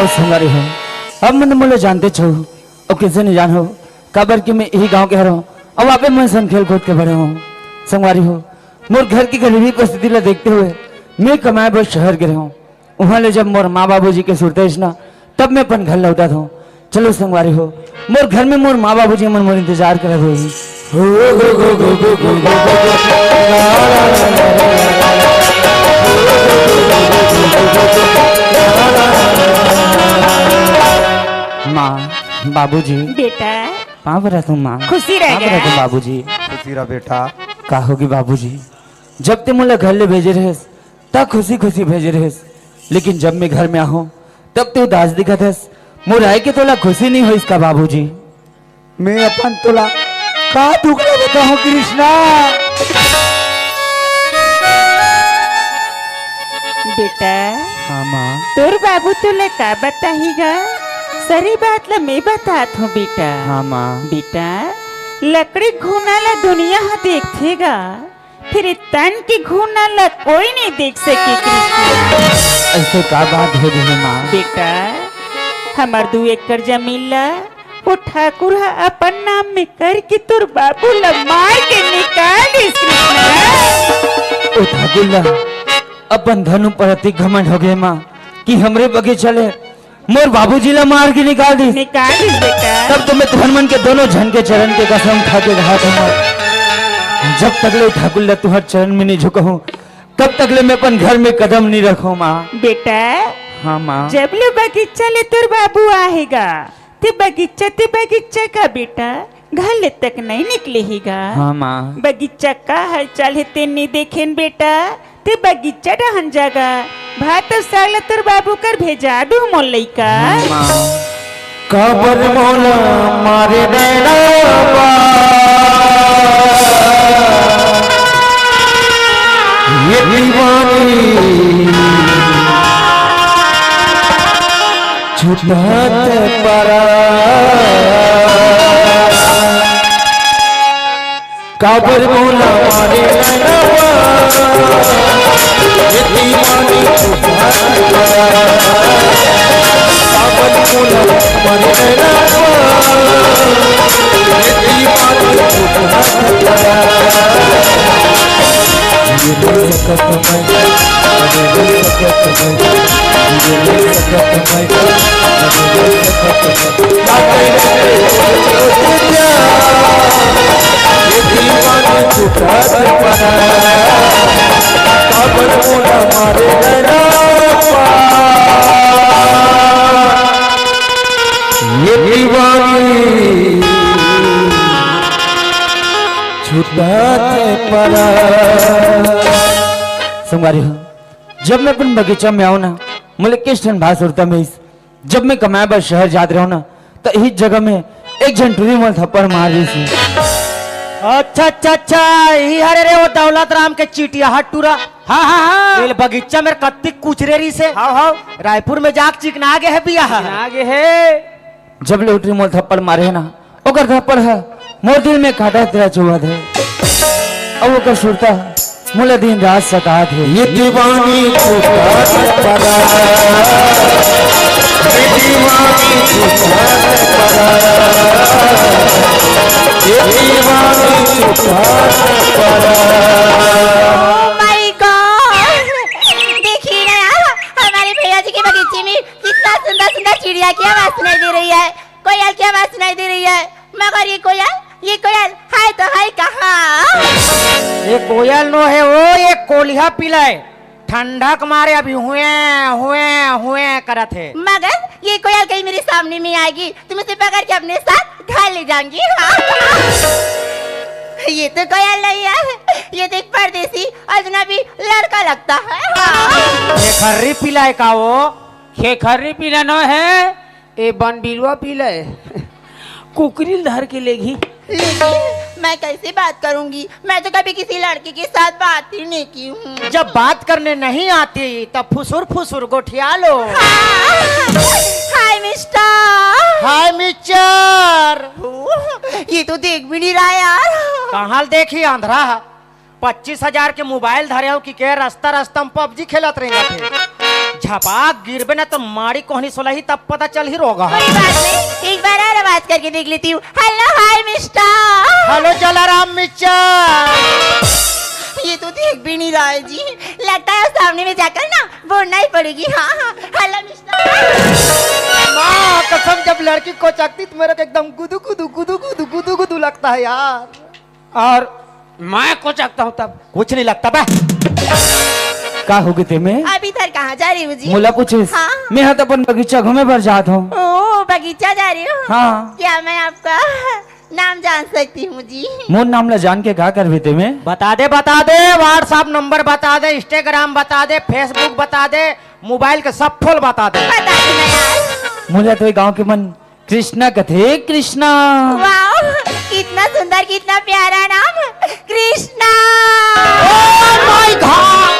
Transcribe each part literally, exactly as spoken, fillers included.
अउ संगवारी हो, अब मन मोला जानते छो, अउ किसे नहीं जान हो, काबर कि मैं यही गांव के हरव, अउ आपे मन सन खेल कूद के बड़े हो। संगवारी हो, मोर घर की गरीबी परिस्थिति ला देखते हुए मैं कमाए बर शहर गे रहूं। उहाँ ले जब मोर माँ बाबूजी के सुरता आइस ना, तब मैं अपन घर लौटत हूँ। चलो संगवारी हो, मोर घर में मोर माँ बाबूजी मन मोर इंतजार करत होही। माँ, बाबूजी, बेटा, पाँव परत हूँ माँ। खुशी रह पाँव परत हूँ बाबूजी। खुशी रह बेटा। का होगे बाबूजी, जब ते मोला घर ले भेजे रहेस, त खुशी खुशी भेजे रहेस, लेकिन जब मैं घर में आहूं, तब ते उदास दिखत हस। मोर आए के तोला खुशी नहीं होइस का बाबूजी? मैं अपन तोला का दुख ला बताहूं कृष्णा? बेटा, हाँ माँ। तोर बाबू तोला का बताही गा? सरी बात ला मैं बतात हूँ बेटा। हाँ माँ। बेटा, लकड़ी घुना ला दुनिया ह देखथे गा, फिर ए तन के घुना ला कोई नहीं देख सके कृष्णा। ऐसे का बात हो गई माँ? बेटा, हमर दू एकड़ जमीन ला वो ठाकुर ह अपन नाम में करके तोर बाबू ला मार के निकाल दिस कृष्णा। ओ ठाकुर ला अपन धन ऊपर अति घमंड हो गए माँ, कि हमरे बगीचा ले मोर बाबूजी ला मार के निकाल दिस। निकाल दिस बेटा। तब तो मैं तुहर मन के दोनों झन के चरण के कसम खा के कहा था माँ, जब तक ले ठाकुर ला तुहर चरण में नहीं झुकहूँ, तब तक ले मैं अपन घर में कदम नहीं रखहूँ माँ। बेटा, हाँ माँ। जब ले बगीचा ले तोर बाबू आएगा, ते बगीचा, ते बगीचा का बेटा, घर ले तक नहीं निकले ही गा। हाँ माँ। बगीचा का हालचाल हे ते नहीं देखेन बेटा, ते बगीचा डहन जागा। भात अउ साग ला तोर बाबू कर भेजा दू मोर लइका। हाँ माँ। काबर मोला मारे नैना बा, ये दीवानी छुटत परा। काबर मोला मारे नैना बा, ये दीवानी छुटत परा। काबर मोला मारे नैना बा, ये दीवानी छुटत परा। ये दिल सकत मैं, ये दिल सकत मैं, ये दिल सकत मैं, ये दिल सकत मैं। संगवारी हो, जब मैं अपन बगीचा में आऊं ना, मोले किस ठन भाव सुरता में इस जब मैं कमाए बर शहर जात रहूं ना, त इही जगह में एक झन टूरी मोला थप्पड़ मार रहिस हे। अच्छा, अच्छा, अच्छा, इही हरे रे वो दौलत राम के चिटिया हा टूरा। हाँ, हाँ, हाँ। एल बगीचा में कत्तिक कुचरे रहिस हे। हाँ, हाँ। रायपुर में जाके चिकना गे हे बिया। चिकना गे हे। जब ले ओ टूरी मोला थप्पड़ मारे हे ना, ओकर थप्पड़ ह मोर दिल में कांटा तेरा चुभत हे। अब ओकर सुरता मोला दिन रात सतात हे। ये दीवानी छुटत परा, ये दीवानी छुटत परा, ये दीवानी छुटत परा। Oh my God! देखिए ना यार, हमारे भैया जी के बगीचे में कितना सुंदर सुंदर चिड़िया की आवाज सुनाई दे रही है, कोयल की आवाज सुनाई दे रही है। मगर ये कोयल, ये कोयल है तो है कहाँ? ये कोयल नो हे वो, ये कोलिहा पिला हे। ठंडा के मारे अभी हुए हुए हुए करत हे। मगर ये कोयल कहीं मेरे सामने में आएगी तो मैं उसे पकड़ के अपने साथ घर ले जाऊंगी। हाँ। ये तो कोयल नहीं है, ये तो एक परदेसी अजनबी लड़का लगता है। हाँ। खेखर्री पिला हे का वो? खेखर्री पिला नो हे, ए बन बिलवा पिला हे। कुकरी ल धर के लेगी। लेकिन मैं कैसे बात करूंगी? मैं तो कभी किसी लड़के के साथ बात ही नहीं की हूँ। जब बात करने नहीं आती, तब फुसुर फुसुर गोठिया लो। हाँ। हाय मिस्टर। हाय मिस्टर। ओ, ये तो देख भी नहीं रहा यार। कहाँ देखी, अंधरा हे। पच्चीस हजार के मोबाइल धरे हो कि के रस्ता रस्ता में पबजी खेलत रहेंगे थे। छपाक गिरबे ना तो माड़ी कोहनी सोलही, तब पता चलही रोगा। कोई बात नहीं, एक बार और आवाज करके देख लेती हूँ। Hello, hi mister. Hello Jalaram मिच्चा। ये तो देख भी नहीं रहा है जी, लगता है सामने में जाकर ना बोलना ही पड़ेगी। हाँ हाँ, हेलो मिस्टर। माँ कसम, जब लड़की कोचकती तो मेरे को एकदम गुदु गुदु गुदु गुदु गुदु गुदु लगता है यार। और मैं कोचकता हूँ तब कुछ नहीं लगता बे। का होगे तेमे? आप इधर कहाँ जा रहे हो जी? मोला पूछिस? हाँ। मैं हा तो अपन बगीचा घूमे बर जात हूँ। ओ, बगीचा जा रहे हो? हाँ। क्या मैं आपका नाम जान सकती हूँ जी? मोर नाम ला जान के का करबे तेमे? बता दे, बता दे, WhatsApp नंबर बता दे, Instagram बता दे, Facebook बता दे, मोबाइल के सब फोल बता दे। बता दे ना यार। मोला तो ये गांव के मन कृष्णा कथे, कृष्णा। वाओ, कितना सुंदर, कितना प्यारा नाम, कृष्णा। Oh my God!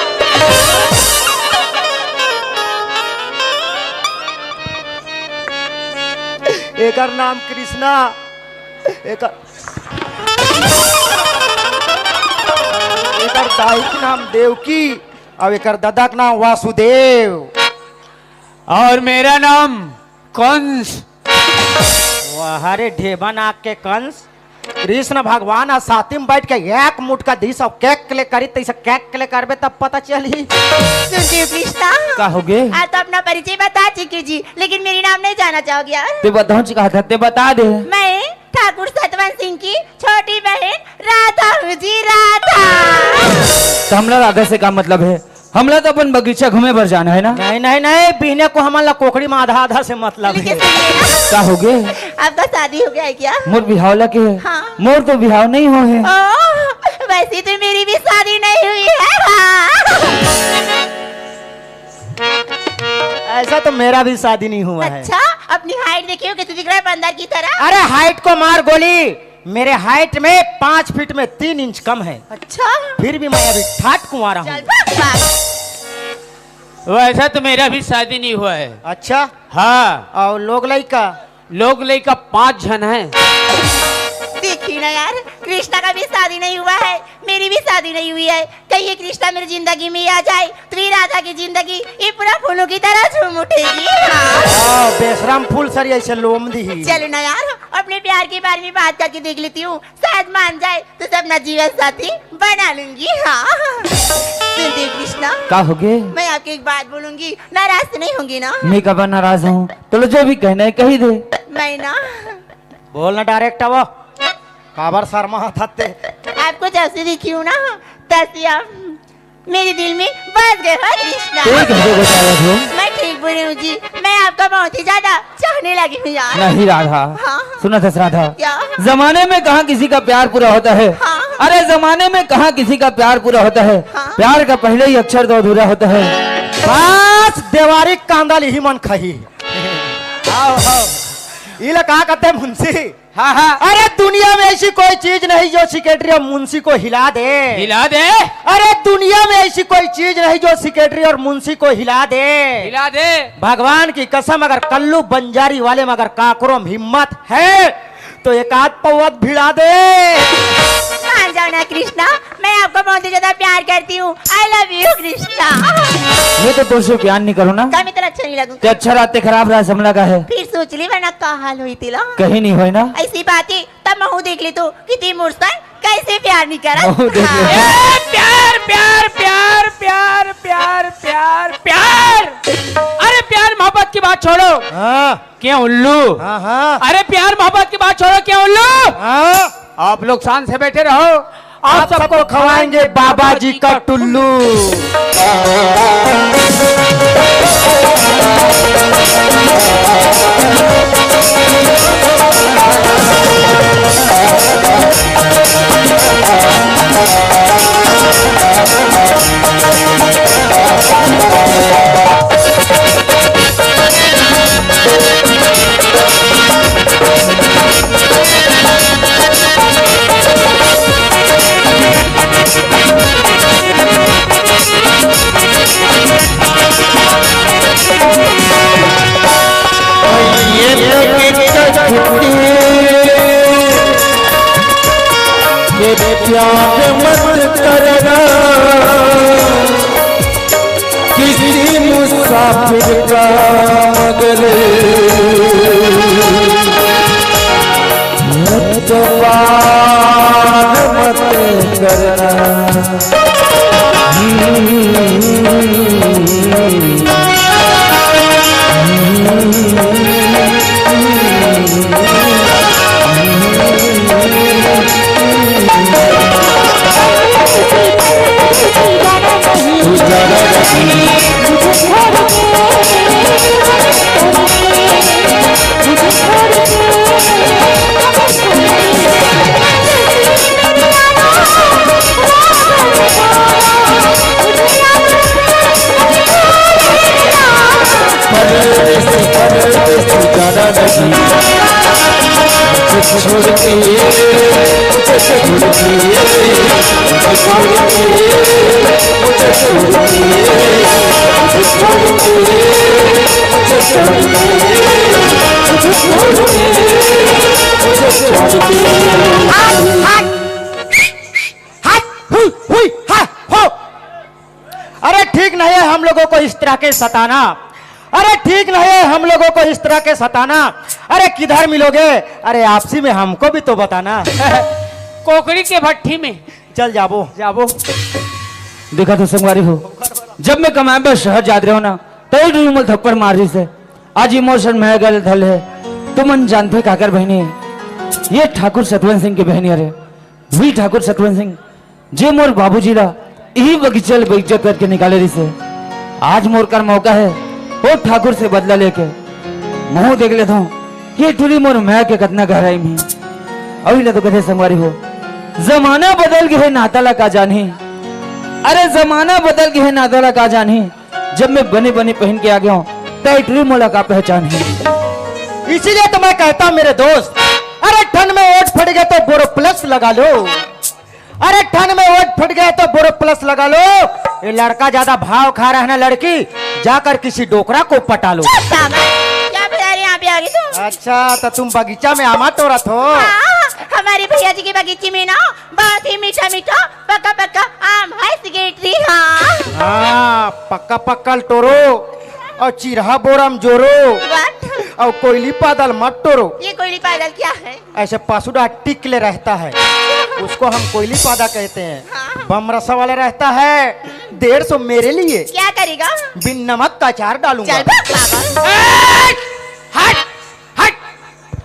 एकर नाम कृष्णा, एकर, एकर दाई के नाम देवकी, अउ एकर ददा के नाम वासुदेव। और मेरा नाम कंस। वाह रे ढेबा नाक के कंस। कृष्ण भगवान ह साथी में बैठ के एक मुटका दीस अउ कैक ले करी, तैसे कैक ले करबे तब पता चलही। सुन जी कृष्णा। का होगे? आप तो अपना परिचय बता चुके जी, लेकिन मेरी नाम नहीं जाना चाहोगे यार? ते बताऊं जी कहा था, ते बता दे। मैं ठाकुर सतवंत सिंह की छोटी बहन राधा हूँ जी, राधा। तो हमला राधा से का मतलब है? हमला तो अपन बगीचा घूमे बर जाना है ना? नहीं, नहीं, नहीं, बिहने को हमन ला कोकड़ी में आधा आधा से मतलब लेकिन है। सुनिए ना। का होगे? आपका शादी हो गया है क्या? मोर बिहाव ला के है। हाँ। मोर तो बिहाव नहीं हो है। ओ, वैसे तो मेरी भी शादी नहीं हुई है। हाँ। ऐसा तो मेरा भी शादी नहीं हुआ है। अच्छा, अपनी हाइट देखियो, कैसे दिख रहा है बंदर की तरह। अरे हाइट को मार गोली, मेरे हाइट में पाँच फीट में तीन इंच कम है। अच्छा। फिर भी मैं अभी ठाट कुंवारा हूँ। चल भाग, भाग। वैसा तो मेरा भी शादी नहीं हुआ है। अच्छा। हाँ। और लोग लइका? लोग लइका पाँच झन है। देखी ना यार, कृष्णा का भी शादी नहीं हुआ है, मेरी भी शादी नहीं हुई है। कहीं ये कृष्णा मेरी जिंदगी में आ जाए तो ये राधा की जिंदगी, ये पूरा फूलों की तरह झूम उठेगी। हाँ। हाँ, बेशरम फूल सरी ऐसे लोम दी। चलो ना यार, अपने प्यार के बारे में बात करके देख लेती हूँ, शायद मान जाए तो सब अपना जीवन साथी बना लूंगी। हाँ। सुन दे कृष्णा। का होगे? मैं आपको एक बात बोलूंगी, नाराज तो नहीं होंगी ना? मैं कब नाराज हूँ? तो लो, जो भी कहना है कही दे। मैं ना। बोल ना डायरेक्ट अब। काबर शर्मा हथते? आपको जैसे दिखी हूँ ना, तैसे आप मेरे दिल में बस गए हो कृष्णा। एक घंटे को चालक हो। मैं ठीक बोल रही हूँ जी, मैं आपका बहुत ही ज्यादा चाहने लगी हूँ यार। नहीं राधा, हाँ। सुना था राधा, क्या? जमाने में कहाँ किसी का प्यार पूरा होता है? हाँ। अरे जमाने में कहाँ किसी का प्यार पूरा होता है? हाँ। प्यार का पहले ही अक्षर तो अधूरा होता है। बस देवारी कांदा लिही मन खही। आओ, आओ। इला का कहते हैं मुंशी? हाँ, हाँ। अरे दुनिया में ऐसी कोई चीज नहीं जो सेक्रेटरी और मुंशी को हिला दे। हिला दे। अरे दुनिया में ऐसी कोई चीज नहीं जो सेक्रेटरी और मुंशी को हिला दे। हिला दे। भगवान की कसम, अगर कल्लू बंजारी वाले में अगर काकरो में हिम्मत है तो एक आध पौवत भिड़ा दे। मान जाओ ना कृष्णा, मैं आपको बहुत ही ज्यादा प्यार करती हूँ। I love you Krishna. मैं तो तुझसे प्यार नहीं करूँ ना। क्या मैं तेरा अच्छा नहीं लगूँ? ते अच्छा रहा ते खराब रहा, समला का है। फिर सोच ली वरना का हाल हुई तेला। कहीं नहीं होय ना। ऐसी बात है, तब महू देख ले तो कि ते मोर संग कैसे प्यार नहीं करा। महू देख ले। हाँ। ए, प्यार, प्यार, प्यार, प्यार, प्यार, प्यार, प्यार। अरे प्यार मोहब्बत की बात छोड़ो। हाँ। क्या उल्लू? हाँ, हाँ। अरे प्यार मोहब्बत की बात छोड़ो, क्या उल्लू? हाँ। आप लोग शांत से बैठे रहो। आप आप सबको सबको खवाएंगे बाबा जी का टुल्लू। के त्याग मत करना, किसी मुसा फिर काम करे, मत पान मत करना। परदेसी, परदेसी, जाना नहीं, मुझे छोड़ के, मुझे छोड़ के, मुझे छोड़ के, मुझे छोड़ के, मुझे छोड़ के, मुझे छोड़ के, मुझे छोड़ के। हट, हट, हट, हुई, हुई, हा, हो। अरे, ठीक नहीं है हम लोगों को इस तरह के सताना। अरे, ठीक नहीं है हम लोगों को इस तरह के सताना। अरे, किधर मिलोगे? अरे, आपसी में हमको भी तो बताना। कोकड़ी के भट्ठी में। चल जाबो। जाबो। देखा तो संगवारी हो, जब मैं कमाए बर शहर जात रहो ना, तो एक मोला थप्पड़ मार रही से। आज इमोशन में गल धल है। तुमन जानते काकर बहनी है? ये ठाकुर सतवंत सिंह की बहनी है रे। वही ठाकुर सतवंत सिंह, जे मोर बाबूजी ला इही बगीचा ले बेइज्जत करके निकाले रहिसे। आज मोर कर मौका है, ओ ठाकुर से बदला लेके। महूं देख लेता हूँ, ये टुरी मोर मैं के कतना गहराई में। अभी ले तो कथे संगवारी हो, जमाना बदल गए है, नाता ला का जानही। अरे, जमाना बदल गए है, नाता ला का जानही। जब मैं बने बने पहन के आ गया हूँ, तो ये टुरी मोला का पहचान है। इसीलिए तो मैं कहता हूँ मेरे दोस्त, अरे, ठंड में ओट फट गए तो बोरो प्लस लगा लो। अरे, ठंड में ओट फट गए तो बोरो प्लस लगा लो। ये लड़का ज्यादा भाव खा रहा है ना लड़की, जाकर किसी डोकरा को पटा लो। चुप सागर, क्या बजा रही है? यहाँ पे आ गई तू। अच्छा, तो तुम बगीचा में आमा टोरत हो? हाँ, हमारे भैया जी के बगीचे में ना बहुत ही मीठा मीठा पक्का पक्का आम है, सिगरेट री। हाँ। हाँ, पक्का पक्का टोरो और चिरहा बोरम जोरो। What? और कोयली पादल मत टोरो। ये कोयली पादल क्या है? ऐसे पसुड़ा टिकले रहता है, उसको हम कोयली पादा कहते हैं। हाँ। बम रसा वाला रहता है, डेढ़ सौ मेरे लिए। क्या करेगा? बिन नमक का अचार डालूंगा। चल भाग पागल। ए, हट, हट।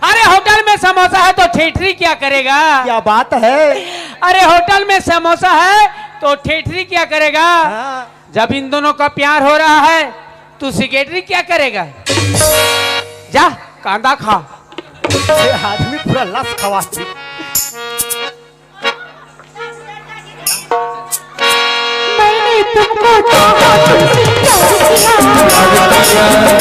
अरे, होटल में समोसा है तो ठेठरी क्या करेगा? क्या बात है? अरे, होटल में समोसा है तो ठेठरी क्या करेगा? हाँ। जब इन दोनों का प्यार हो रहा है, तू सिगरेटरी क्या करेगा? जा, कांदा खा। ये आदमी पूरा लस खवा। मैंने तुमको चाहा, तुमसे प्यार किया।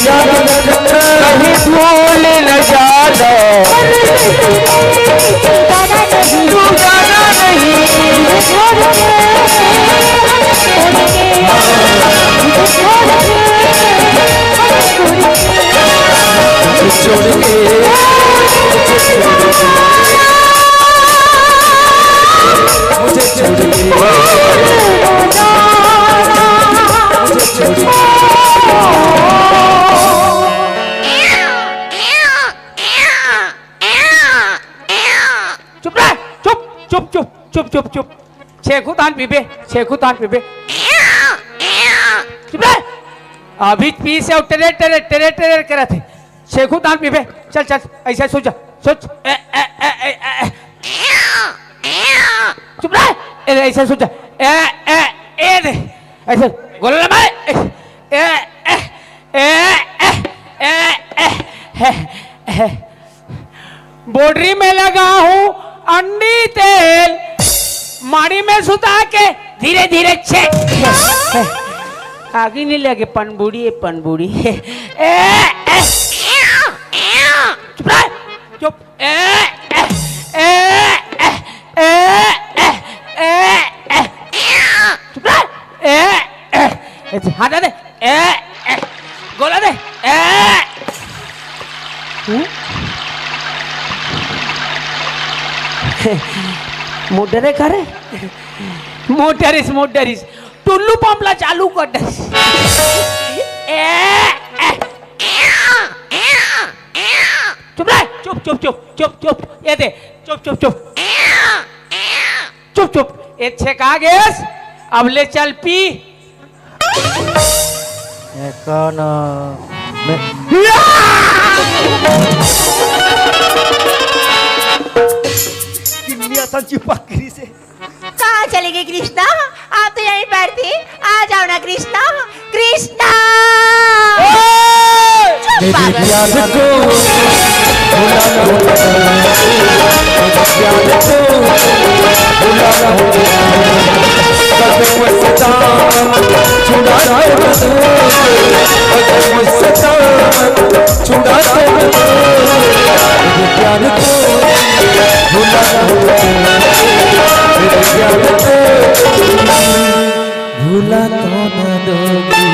कहीं भूल न जाना, तू जाना नहीं। छोड़ के, मुझे छोड़ के, मुझे छोड़ के। चुप रह, चुप, चुप, चुप, चुप, चुप, चुप। छेखू तान पीबे, छेखू तान पीबे। चुप रह। अभी पी से टेरे, टेरे, टेरे, टेरे करत है। छेखू तान पीबे। चल, चल, ऐसे सोच, सोच। ए, ए, ए, ए, ए, ए। चुप रह। ए, ऐसे सोच। ए, ए, ए, दे। ऐसे गोल लगा। ए, ए, ए, ए, ए, ए, ए, ए। बोडरी में लगा हूँ अंडी तेल, माड़ी में सुता के धीरे धीरे छे। आगी नहीं लगे, पनबुड़ी है, पनबुड़ी। ए, ए, ए, ए, ए, ए, ए, ए, ए, ए, चुप रह। ए, ए, ए, हाथ दे। ए, ए, गोला दे। ए। हम्म? मुंह डरे का रे? मुंह डरिस, मुंह डरिस। टुल्लू पंप ला चालू कर दे। ए, ए, ए, ए, ए। चुप रह, चुप, चुप, चुप, चुप, चुप, ये दे, चुप, चुप, चुप, चुप, चुप, ये छेका गेस, अब ले चल पी। ये कौन, अ, मैं किन्नी असन चिपक गिरी से। कहाँ चले गए कृष्णा? आप तो यहीं पर थे, आ जाओ ना कृष्णा, कृष्णा। चुप मेरे पागल। प्यार को भुलाना होगा, मेरे प्यार को भुलाना होगा। कदम से दामन छुड़ा दो, कदम से दामन छुड़ा दो, मेरे प्यार को भुलाना होगा, मेरे प्यार को भुला तो न दोगी।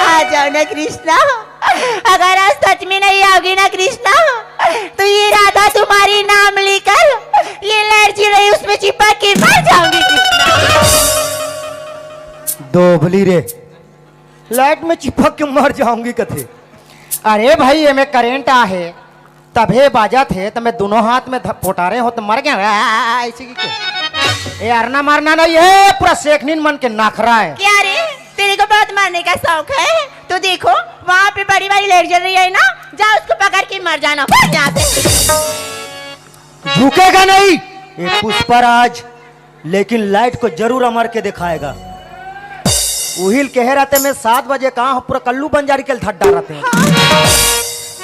आ जाओ ना कृष्णा, अगर आज सच में नहीं आओगी ना कृष्णा, तो ये राधा तुम्हारी नाम लेकर ये लहर जी रही उसमें चिपक के मर जाऊंगी कृष्णा। दोबली रे, लाइट में चिपक के मर जाऊंगी कथे। अरे भाई, ये में करंट आ है, तभे बाजत हे, त मैं दोनों हाथ में ध-, पोटारे हो त मर गया। आ, आ, आ, ऐसे की क्या? ये अरना मरना नहीं है, पूरा सेखनीन मन के नखरा है। क्या रे, तेरे को बहुत मरने का शौक है? तो देखो, वहाँ पे बड़ी वाली लाइट जल रही है ना, जा उसको पकड़ के मर जाना, भाग यहाँ से। झुकेगा नहीं ये पुष्पराज। लेकिन लाइट को जरूर अमर के दिखाएगा। उहिल कहे रहते, मैं सात बजे कहाँ हूँ, पूरा कल्लू बंजारी के धर डाल रहते हैं।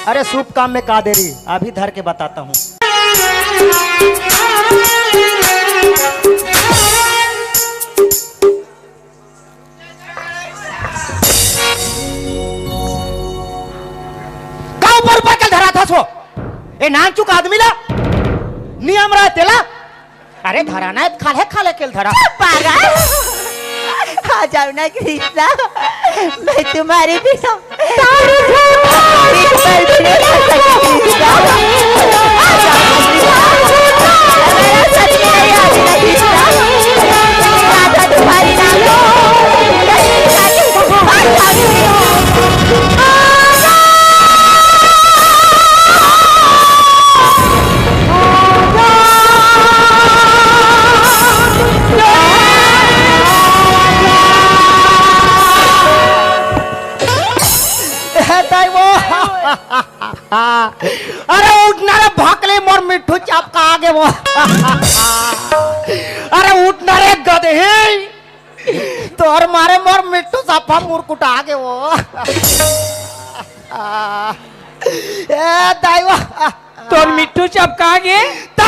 अरे शुभ काम में का देरी, अभी धर के बताता हूँ। का ऊपर ऊपर के धरा था सो? ए नानचुक आदमी ला नियम रहे तेला। अरे धरा ना, खाले खाले केल धरा। चुप पागल। आ जाओ ना कृष्णा, मैं तुम्हारे बिना एक पल भी नहीं रह सकती कृष्णा। आ जाओ ना कृष्णा। अगर आप सच में नहीं आओगे ना कृष्णा, राधा तुम्हारी ना हो। आ जाओ कृष्णा। ए, दाई वो। अरे उठ ना रे भकले, मोर मिट्ठू चपका आगे वो। अरे उठ ना रे गदही, तोर मारे मोर मिट्ठू सफा मुरकुटा आगे वो। ए दाई वो। तोर मिट्ठू चपका गे? त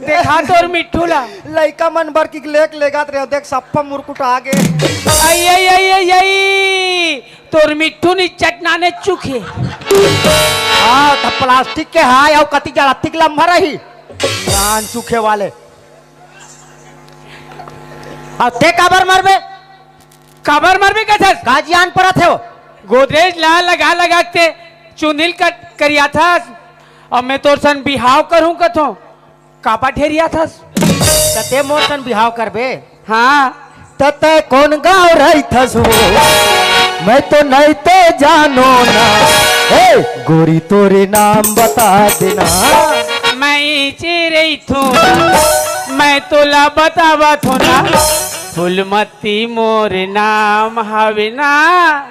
देखा तोर मिट्ठू ला। लइका मन बर की लेक लेगात रहे, देख सप्पा मुरकुटा आगे। आई, आई, आई, आई, आई। तोर मिट्ठू नी चटनाने चुखे। हाँ, त प्लास्टिक के हाय, अउ कति जड़ातिक लम्हा रही। जान चुखे वाले। अउ ते काबर मरबे? काबर मरबे कथस? का जियान परत हे वो? गोदरेज ला लगा लगा के चुंदिल कट करियाथस। अब मैं तोर सन बिहाव करूं कथों। काबर ढेरियाथस? त ते मोर सन बिहाव करबे? हाँ। त तै कोन गाँव रहिथस हो? मैं तो नहीं ते जानो ना। ए, गोरी तोरे नाम बता देना। मैं इचे रहिथों, मैं तोला बतावत हों ना। फूलमती मोर नाम हवे ना।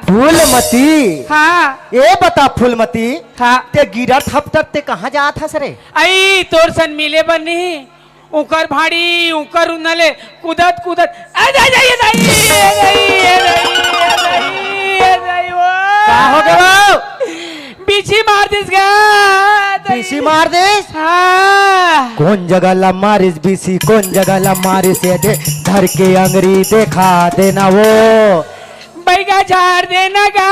फूलमती? हाँ। ए बता फूलमती, हाँ। ते गिरा थपटर ते कहाँ जात हस रे? आई तोर सन मिले बर नहीं, उकर भाड़ी, उकर उन्ना ले कूदत कूदत, ए दाई, ए दाई, ए दाई, ए दाई, ए दाई, ए दाई, ए दाई, ओ। का हो गे वो? बिछी मार दिस गा, दाई। बिछी मार दिस? हाँ। कोन जगह ला मारिस बिछी, कोन जगह ला मारिस, ये दे, धर के अंगरी देखा देना वो। बैगा झाड़ देना गा,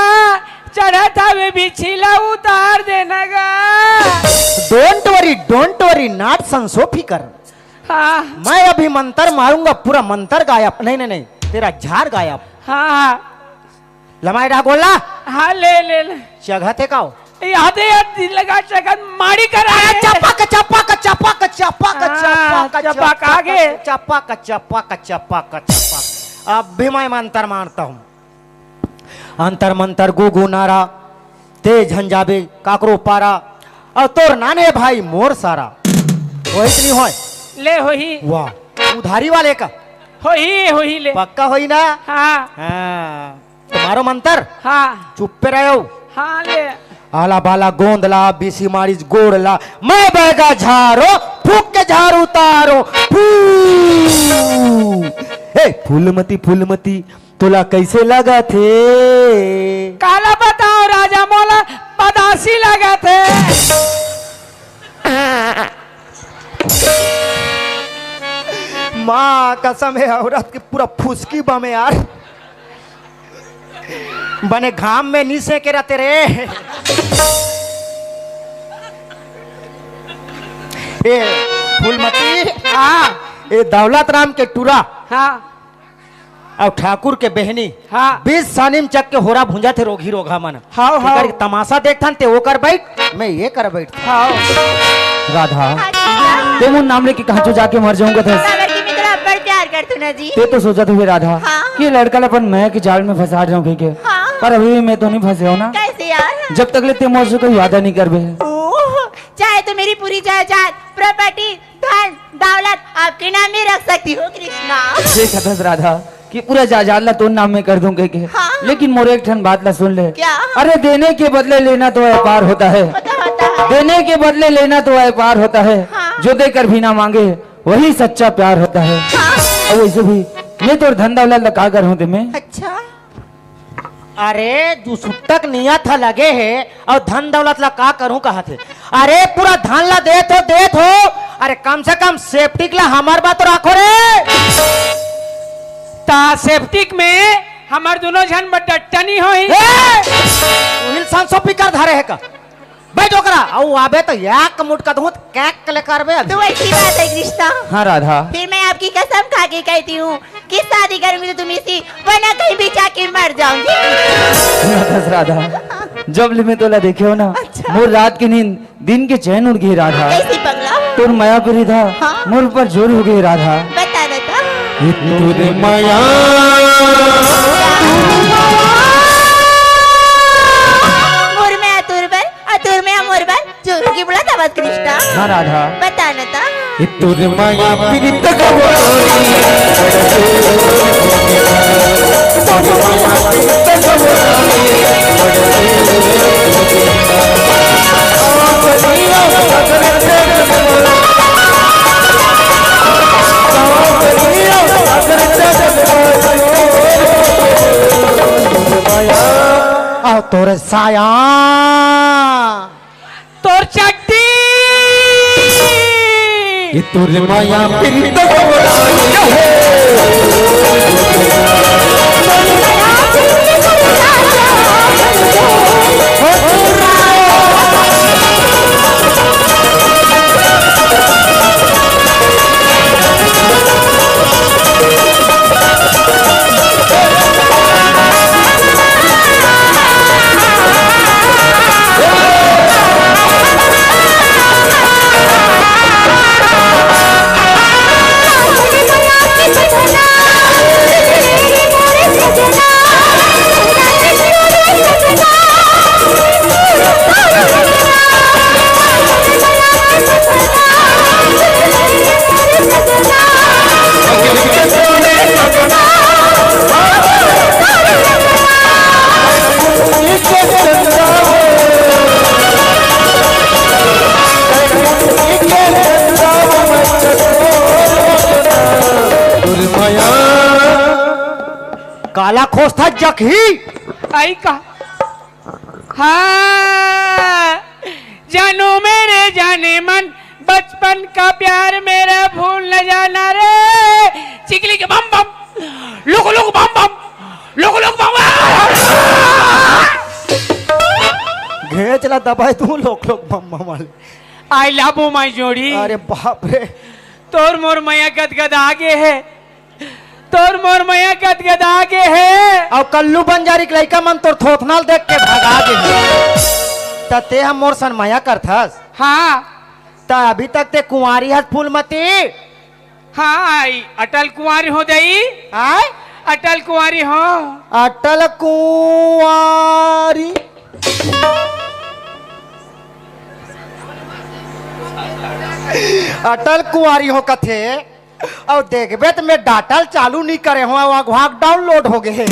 चढ़त हवे बिछी ला उतार देना गा। Don't worry, don't worry, not संसो फिकर। हाँ। मैं अभी मंत्र मारूंगा, पूरा मंत्र गायब। नहीं, नहीं, नहीं, तेरा झार गायब। हाँ, हाँ। लमाई डा गोला। हाँ, ले, ले, ले। चघत हे का हो? याद है यार, दिल लगा चघत मारी करा अरे है। चपक, चपक, चपक, चपक, हाँ, चपक, चपक चपक, आगे। चपक, चपक, चपक, चपक। अब भी मैं मंत्र मारता हूँ। अंतर मंतर गुगु नारा, ते झन जाबे काकरो पारा, अउ तोर नाने भाई मोर सारा। होही कि नहीं होय? ले होही। वाह, उधारी वाले का? होही, होही ले। पक्का होही ना? हाँ। हाँ। तो मारो मंतर। हाँ। चुप्पे रहो। हाँ ले। आला बाला गोंद ला, बीसी मारिस गोड़ ला, मैं बैगा झारो, फूक के झार उतारो। फू। ए, फूलमती, फूलमती, तोला कैसे लगत हे? काला बताओ राजा, मोला पदासी लगत हे। माँ कसम हे, औरत के पूरा फुसकी बमे यार। बने घाम में नी सेके रहते रे। ए फूलमती, हाँ। ए दौलत राम के टूरा। हाँ। अउ ठाकुर के बहनी हाँ। बीस सानी म चक के होरा भूंजत हे रोगही रोगहा मन। हाव, हाव। तेकर तमाशा देखथन, ते ओकर बैठ, मैं ये कर बैठ। हाव। राधा, हाँ जी, हाँ। ते मोर नाम लेके कहाँ चो जाके मर जाऊंगा था? काबर कि मैं तोला अब्बड़ प्यार करथों ना जी। ते तो सोचत होबे राधा हाँ। कि लड़का ला अपन मया के जाल में फंसा जाऊं कहिके। हाँ। पर अभी भी मैं तो नहीं फंसे हूँ ना। कैसे यार? जब तक ले ते मोर से कोई वादा नहीं करबे। ओह, चाहे तो मेरी पूरी जायदाद, प्रॉपर्टी, धन दौलत आपके नाम में रख सकती हूँ कृष्णा। देख हथस राधा कि पूरा जायदाद ला तोर नाम में कर दूं कहिके। हाँ। लेकिन मोर एक ठन बात ला सुन ले। क्या? अरे देने के बदले लेना तो व्यापार होता है। होता, होता है। देने के बदले लेना तो व्यापार होता है। हाँ। जो देकर भी ना मांगे वही सच्चा प्यार होता है। हाँ। और वैसे भी मैं तोर धन दौलत ला का करहूँ ते में? अच्छा। अरे, दुसुट्टक नियत ह लगे हे अउ धन दौलत ला का करूं कहत हे। अरे, पूरा धन ला देत हो, देत हो। अरे, कम से कम सेप्टिक ला हमर बर तो राखो रे। ता सेप्टिक में हमर दुनों झन बर डट्टा नहीं होही। ए! उहिल सांसो पिकर धरे हे का? बैठ ओकरा, अउ आबे तो एक मुटका दूं, कैक ले करबे अभी। तो ऐसी बात है कृष्णा। हाँ राधा। फिर मैं आपकी कसम खा के कहती हूँ कि शादी करूंगी तो तुम इसी वरना कहीं भी जाके मर जाऊंगी। सुना था राधा, जब ले मैं तोला देखे हो ना, अच्छा। मोर रात की नींद दिन के चैन उड़ गई राधा। कैसी पगला? तोर माया परी था, हाँ। मोर पर जोर हो गई राधा। बता, बता। ये तोरे माया। मोर में अतुर बर, अतुर में अमोर बर, जोर की बुला था बस कृष्णा। हाँ राधा। बता ना था। ये तोरे माया पीड़ित का बोली। आ तोरे साया। तोर चड्डी। ये तोरे माया पीड़ित का बोली। काला खोजथस जकही। आई का? हाँ, जानू मेरे जाने मन, बचपन का प्यार मेरा भूल न जाना रे। चिकली के bomb bomb, look look bomb bomb, look look bomb bomb. घेंच ला दबाए तू लोक लोक बम बम वाले। I love you, my जोड़ी। अरे बाप रे। तोर मोर मया गदगदा गे हे, तोर मोर मया गदगदा गे हे। अउ कल्लू बंजारी के लइका मन तोर थोथना ल देख के भगा गे हे। त ते ह मोर सन मया करथस? हाँ। त अभी तक ते कुंवारी हस फूलमती? हाँ, आई, अटल कुंवारी हो दई। आय? अटल कुंवारी हो। अटल कुंवारी। अटल कुंवारी हो कथे, अउ देखबे त मैं डाटा ल चालू नइ करे हों, अघवा के download हो गे हे।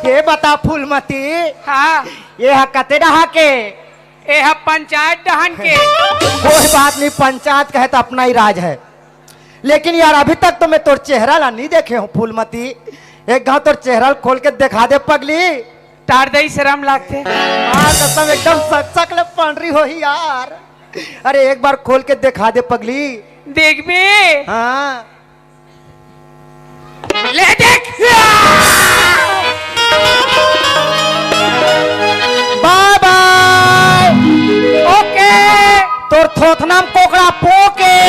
ये बता फूलमती, हाँ। ये ह कते डहा के? ये ह पंचायत डहन के। कोई बात नहीं, पंचायत कहे त अपना ही राज है। लेकिन यार, अभी तक तो मैं तोर चेहरा ला नइ देखे हों फूलमती। एक घांव तोर चेहरा ल खोल के देखा दे पगली। टार दई, शरम लागथे। माँ कसम, एकदम सक सक ले पंडरी होही यार। अरे एक बार खोल के देखा दे पगली। देखबे? हाँ। ले देख। Bye bye। OK। तोर थोथना म कोकड़ा पोके।